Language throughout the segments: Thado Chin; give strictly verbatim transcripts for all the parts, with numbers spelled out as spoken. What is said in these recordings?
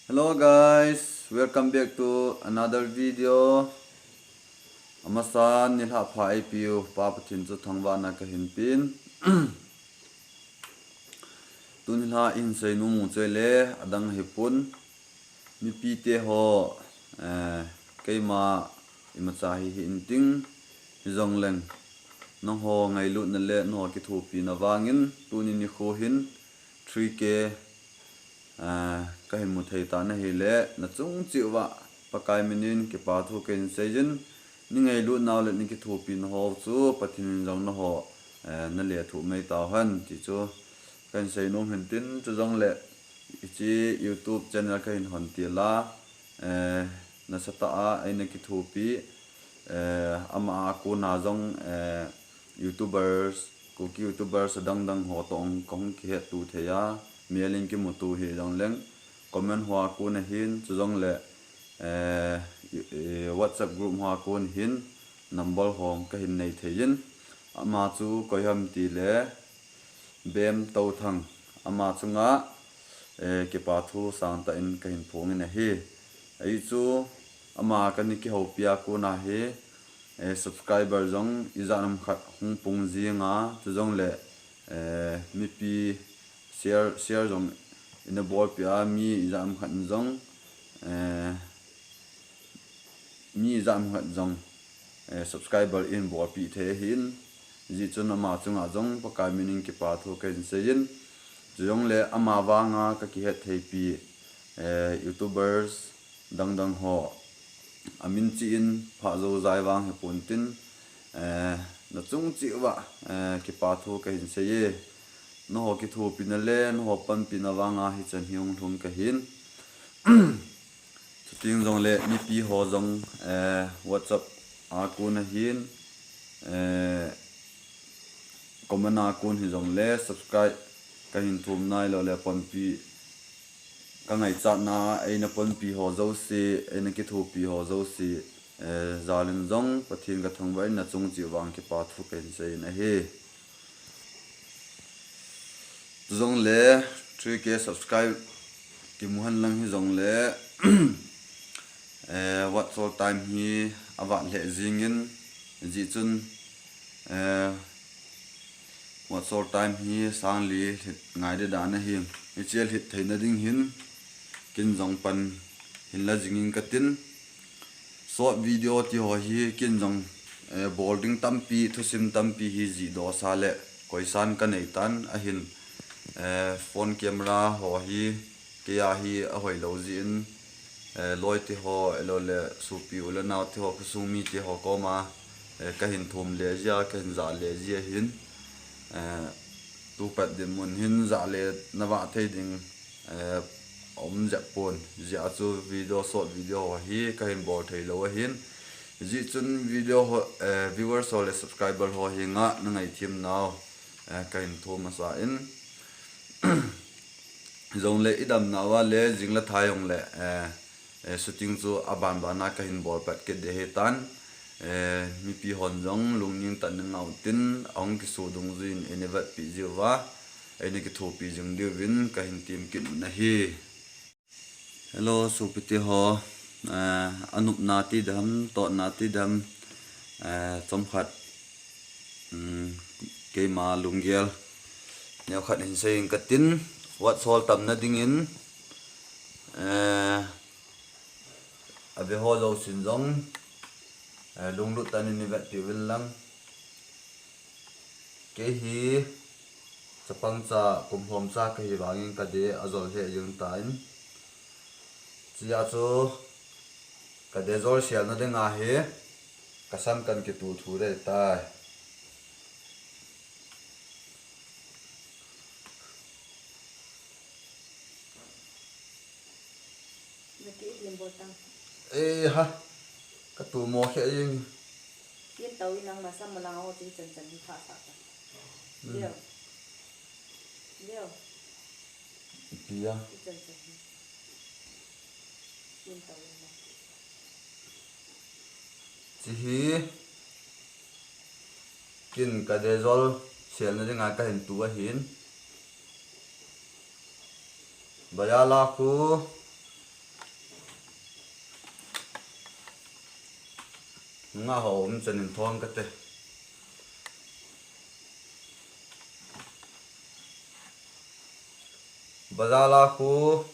Hello guys, welcome back to another video. Amasan nilhah pha eipiu Pa Pathen chu thangvahna kahin pen. Tuni nilhah ihin seinom u chu ahile adang hipon, mipite ho, eh, keima imacha hi hih inting, hijongleng nangho ngailutna le nangho kithopina vangin tuni nikho hin three K, eh, kahin mu thei tan ahile, nachung cheh uva Pakai minin kipathu kahin seiyin, nangailut nau le nakithopi nau ho chu Pathen in jong nangho, eh, nalethuh mai tauhen ti chu kahin seinom hintin, chujongle hiche YouTube channel kahin hon til a, eh, nasatah a eina kithopi, eh, ama a kona jong, eh, YouTubers, Kuki YouTubers adang dang ho toh kahung kihetto thei a, melin kimuto hijongleng, comment hoa kon ahin, chujongle, eh, eh, WhatsApp group hoa kon hin, number ho kahin nei theiyin, ama chu koiham tile, Bem Touthang, ama chunga, eh, kipathu sangtah in kahin phongin ahi. Ahi chu, ama kana kihoupi a kona hi, eh, subscriber jong ijat ham khat hung pung jinga, chujongle, eh, mipi share, share jong ina bolpeh a, mi ijat ham khat jong, eh, mi ijat ham khat jong, eh, subscriber ihin bolpeh thei ahin, hijeh chun ama chunga jong Pakai minin kipathu kahin seiyin, chujongle ama vanga kakihet theipi, eh, YouTubers dang dang ho amin cheh in phah jou jai vang hipon tin, eh, nachung cheh uva, eh, kipathu kahin seiye. Nangho kithopina le nangho panpina vanga hichan hi hung lhung kahin. Chuteng jongle mipi ho jong, eh, WhatsApp a kon ahin, eh, comment a kon hijongle subscribe kahin thum nai lou le panpi kangaichatna eina panpi ho jouse, eina kithopi ho jouse, eh, jalin jong Pathen kathangvah in nachung cheh uvang kipathu kahin seiyin ahi. Chujongle three K subscribe kimu hen lang hijongle, eh, What's All Time hi avat lheh jingin, hijeh chun, eh, What's All Time hi sangli lhit ngai ding dan ahi. Hiche lhit theina ding hin kin jong pan hin la jingin katin. Short video ti ho hi kin jong, eh, bol ding tampi, thusim tampi hi jihdoh sa le koisan kanei tan ahin, eh, phone camera ho hi kei a hi ahoi lou jeh in, eh, loi te ho, ahilou le sopi u le nao te ho, khosung mite ho koma, eh, kahin thum le jia, kahin jah le jia hin, eh, tupat dinmun hin jah le na vah thei ding, eh, um jep pon, hijeh a chu video, short video ho hi kahin bol thei lou ahin. Hijeh chun video ho, eh, viewers ho le subscriber ho henga na ngaithem nau, eh, kahin thum masa in. Jongle idamna uva le jing le thai jongle, eh, eh, shooting chu aban bana kahin bol pat kit ding ahitan, eh, mipi hon jong lungning tah in ngah utin, ahung kisu dungjuiyin eina vetpi jiuva, eina kithopi jing diuvin kahin tem kit un ahi. Hello, sopite ho, eh, anopna ti dam, totna ti dam, eh, chomkhat, um, keima lunggel neokhat hin seiyin katin, What's All Time na dingin, eh, ave ho jousen jong, eh, lunglut tah in nei vetpi uvin lang. Kei hi chapang cha, kum lhom cha kahi vangin kadei ajol lheh jeng tan. Hijeh a chu kadei jol selna dinga hi kasam kan kitu thu dei tai. Naki ilim bol tang. Eh, ha. Katu mo khe jing. Kin tau in ang masam malang ho chin chan chan hi pha sa ta. Hmm. Leo. Leo. Pia. Chin chan chan hi. Kin tau in ang. Chi hi. Kin kadei jol selna dinga kahin tu ahin. Bajala khu Nungah ho um chan in thong kate. Bazar a khu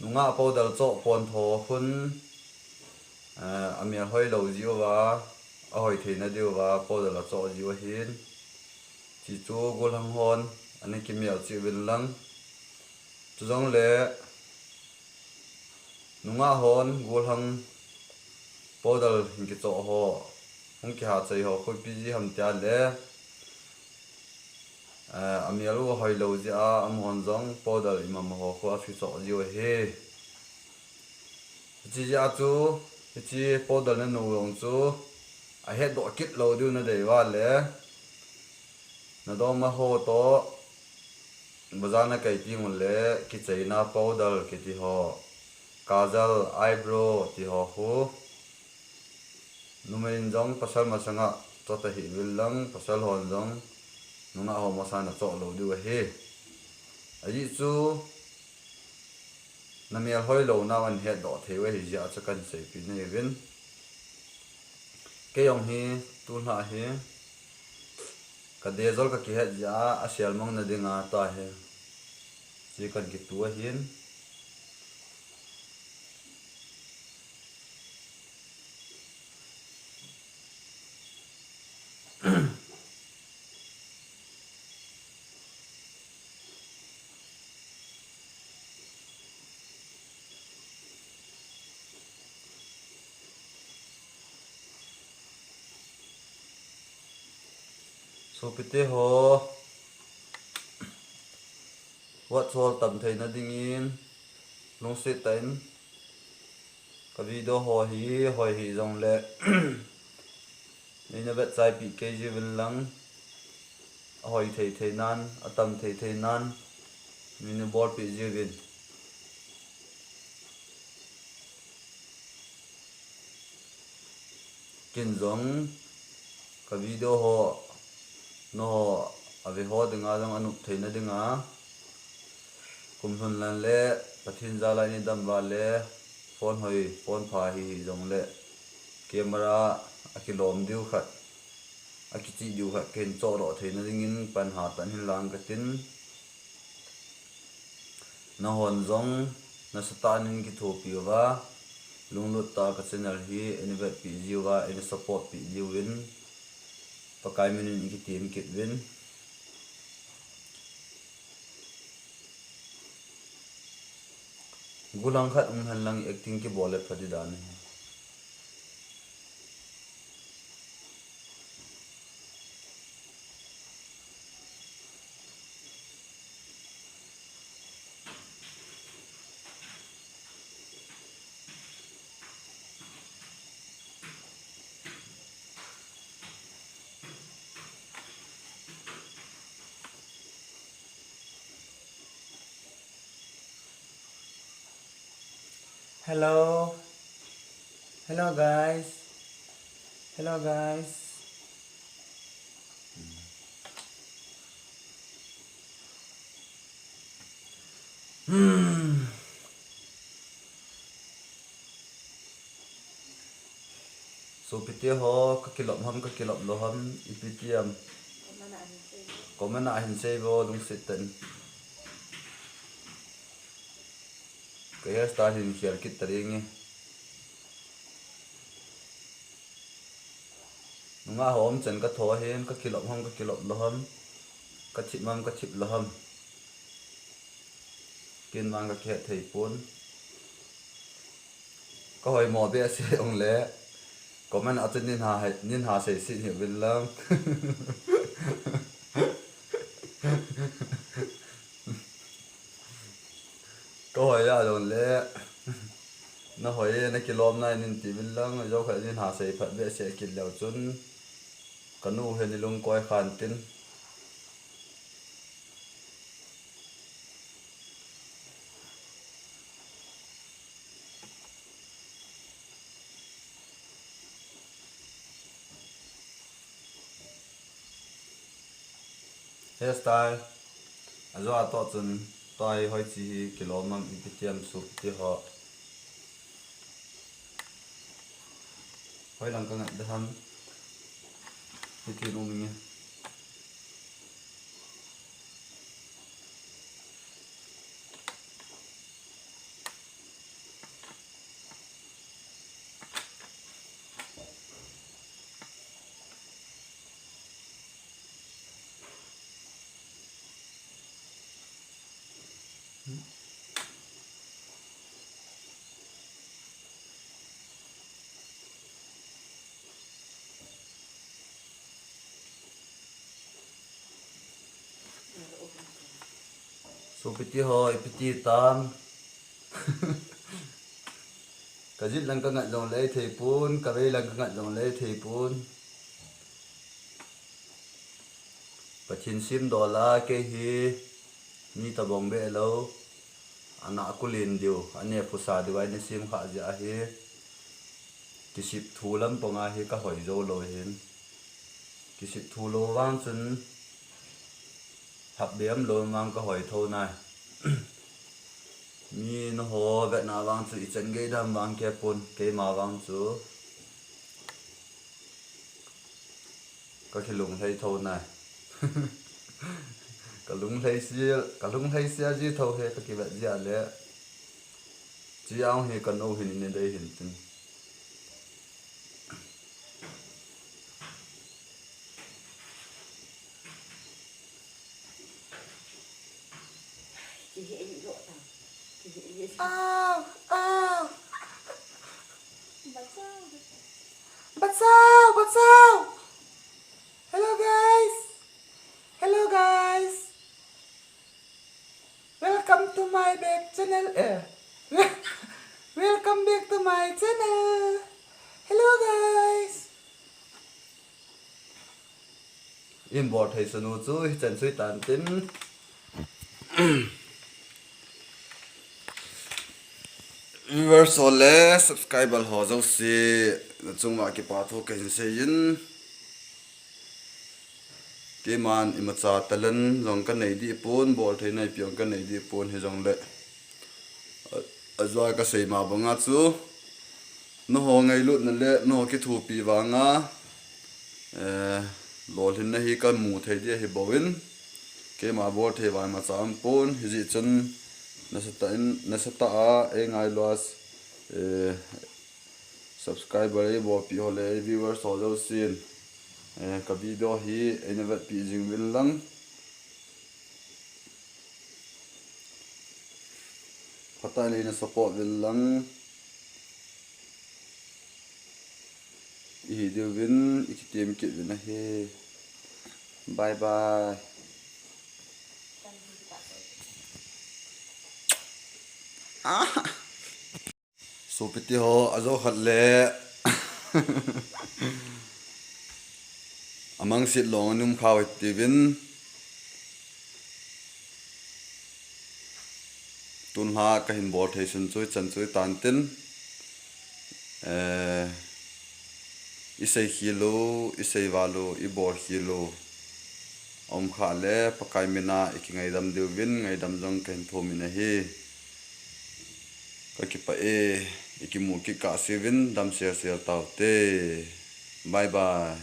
nungah powder choh pon tho khun, eh, amel hoilou jiuva, ahoi theina diuva powder achoh jiu ahin. Chuchu golhang hon ana kimel cheh uvin lang. Chujongle nungah hon golhang powder hin kichoh ho, hung kihachai ho khu ipi jeh ham tia le, eh, amel u hoilou jeh a amahon jong powder imama ho khu akichoh jiu ahi. Hiche jeh a chu, hiche powder nanu jong chu ahetdoh kit lou diu nadei uva le, nadongma ho toh bazar nakai teng ule kichaina powder kiti ho, kajal, eyebrow ti ho khu numei in jong pasal masanga choh tahih uvin lang, pasal hon jong nungah ho masanga choh lou diu ahi. Ajeh chu namel hoilou nau ahin hetdoh thei u ahi jeh a chu kahin seipeh nahi uvin. Kei jong hi tulha hi kadei jol kakihet jeh a, aselmang nading a tahi. Hiche kahin kitu ahin. Sopite ho, watch ho tam theina dingin, lungset tah in ka video ho hi hoi hih jongle neina vetchai peh kei jiuvin lang, ahoi thei thei nan, atam thei thei nan, neina bolpeh jiuvin. Ken jong ka video ho, nangho ave ho dinga jong anop theina dinga, kum lhun lang le Pathen jal a neidam uva le, phone hoi, phone pha hi hih jongle, camera akilom diu khat, akichih diu khat kahin chohdoh theina dingin pan hatah in hin lang katin. Nanghon jong nasatah in neikithopi uva, lunglut tah a ka channel hi neina vetpeh jiuva, neina support peh jiuvin, Pakai min in ikitem kit uvin. Gollhang khat um hen lang, acting kibol le pha ding dan ahi. Hello. Hello, guys. Hello, guys. Hmm. Sopite ho, kakilom ham, kakilom lou ham, ipi ti ham? Comment a hin seivo, lungset tah in. Ka hairstyle hin khel kit ta ding e. Nungah ho um chan ka tho ahin, kakilom ham, kakilom lou ham, kathip ham, kathip lou ham. Ken vang kakihet thei pon. Ka hoimo behseh jongle comment a chun neina ha, neina ha seiset hih uvin lang. Ka hoi a jongle, na hoi e, na kilom nai in ti uvin lang, jou khat neina ha sei phat behseh kit leu chun, ka nu hin eilung koi khan tin. Hairstyle ajo a toh chun, tua hi hoiche hi kilom ham, ipi ti ham sopite ho. Hoilang ka ngat da ham. Hitin um nge. Sopite ho, ipi ti tam. Ka jet lang ka ngat jong le thei pon, ka vei lang ka ngat jong le thei pon. Pathen sem dola kei hi mi tabang be lou. Ana kulen diu, ane phusa diu, aina sem kha jia hi. Kisep thu lam panga hi ka hoi jou lou hin. Kisep thu lou vang chun hap bem lou vang ka hoi tho nai. Mi naho vetna vang chu ichan gei dam vang kei pon, keima vang chu ka kilung lhei tho nai. Ka lung lhei sia, ka lung lhei sia ji tho he ka kivet jia le. Chi ang hi ka no hin ne dei hin tin. Aw, aw. Bachao, bachao. Hello, guys. Hello, guys. Welcome to my back channel. Eh. Welcome back to my channel. Hello, guys. Inbol thei sunu chu hichan chu hitan tin. Viewers ho le subscriber ho jouse, nachung uva kipa thu kahin seiyin. Keiman imacha talent jong kanei deh pon, bol theina ipi jong kanei deh pon, hijongle. A, ajeh a kasei ma banga chu. Naho ngailutna le, naho kithopi vanga. Eh, lolhinna hi kamu thei deh ahi bouvin. Keima bol thei vang imacha um pon, hijeh chun nasatah in, nasatah a, eingailu a, eh, subscriber eibolpi ho le viewers ho jousen, eh, ka video hi eina vetpi jing uvin lang. Phatah in eina support uvin lang. Ihi diuvin, ikitem kit uvin ahi. Bye bye. Ah. Sopite ho, ajo khat le amangset long anum khau hitiuvin. Tunlha kahin bol thei sun chu ichan chu hitan tin. Eh, isei khel u, isei val u, ibol khel u. Aum khah le Pakai mina ikingaidam diuvin, ngaidam jong kahin thum in ahi. Kakipah e, ikimu kit kah seuvin, damsel sel taute. Bye bye.